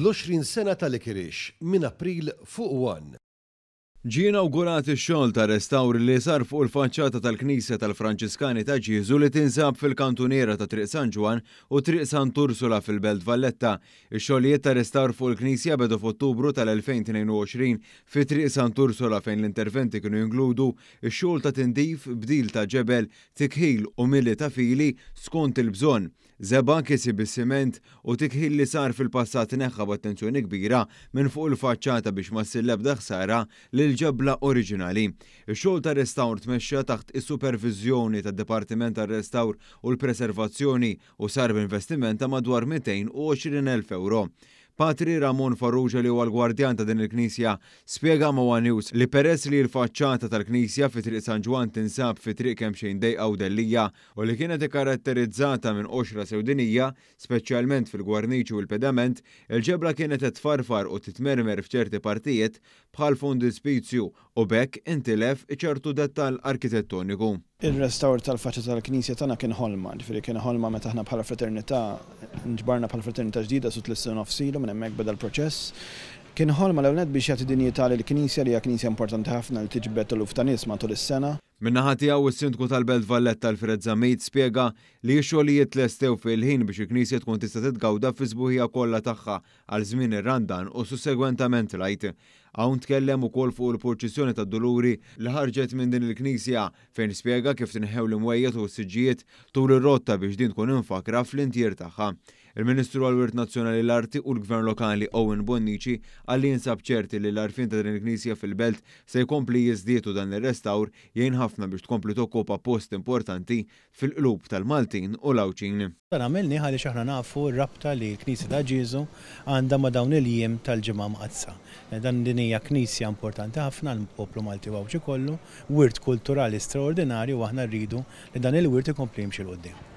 L-20 sena ta' Licorice minn April fuq One. Ġie inawgurat ix-xogħol ta' restawr li sar fuq il-faċċata tal-Knisja tal-Franġiskani ta' Ġieżu li tinsab fil-kantuniera ta' Triq San Ġwann u Triq Sant'Ursula fil-Belt Valletta. Ix-xogħlijiet ta' restawr fuq il-knisja bedu f'Ottubru tal-2022 fi Triq Sant'Ursula fejn l-interventi kienu jinkludu x-xogħol ta' tindif, bdil ta' ġebel, tikħil u mili ta' fili skont il-bżonn. Żebgħa, kisi bis-siment u tikħil li sar fil-passat tneħħa b'attenzjoni kbira minn fuq il-faċċata biex ma ssir l-ebda ħsara lill-ġebla oriġinali. Ix-xogħol ta' restawr tmexxa taħt is-superviżjoni tad-Dipartiment għar-Restawr u l-Preservazzjoni u sar b'investiment ta' madwar 220,000 ewro. Patri Ramon Farrugia li huwa l-gwardjan ta' din il-knisja spjega ma' one News li peress li l-faċċata tal-knisja fi Triq San Ġwann tinsab fi triq kemxejn dejqa u dellija u li kienet ikkaratterizzata minn qoxra sewdinija, speċjalment fil-gwarniċ u l-pedament, il-ġebla kienet qed tfarfar u titmermer f'ċerti partijiet bħal fondispizju u b'hekk intilef ċertu dettall arkitettoniku. Ir-restawr tal-faċċata tal-knisja tagħna kien ħolma, ġifieri kien ħolma meta aħna bħala fraternità nġbarna bħala fraternità ġdida su tliet snin u nofs ilu, minn hemmhekk beda l-proċess. Kien ħolma l-ewwel nett biex jagħti dinjità lill-knisja li hija knisja importanti ħafna li tiġbed eluf ta' nies matul is-sena. Min-naħa tiegħu, is-Sindku tal-Belt Valletta Alfred Zammit spjega li x-xogħlijiet tlestew fil-ħin biex il-knisja tkun tista' titgawda fis-sbuħija kollha tagħha għal żmien ir-Randan u sussegwentament l-Għid. Hawn tkellem ukoll fuq il-purċissjoni tad-Duluri li ħarġet minn din il-knisja fejn spjega kif tneħħew l-imwejjed u s-siġġijiet tul ir-rotta biex din tkun imfakkra fl-intier tagħha. Il-Ministru għall-Wirt Nazzjonali, l-Arti u l-Gvern Lokali Owen Bonnici qal li jinsab ċert li l-għarfien ta' din il-knisja fil-Belt se jkompli jiżdied u dan ir-restawr jgħin ħafna biex tkompli tokkupa post importanti fil-qlub tal-Maltin u l-Għawdxin. Dan għamilnih għaliex aħna nafu r-rabta li l-Knisja ta' Ġieżu għandha ma' dawn il-jiem tal-Ġimgħa Mqaddsa. Dan din hija knisja importanti ħafna għall-poplu Malti u Għawdxi kollu, wirt kulturali straordinarju u aħna rridu li dan il-wirt ikompli jimxi 'l quddiem.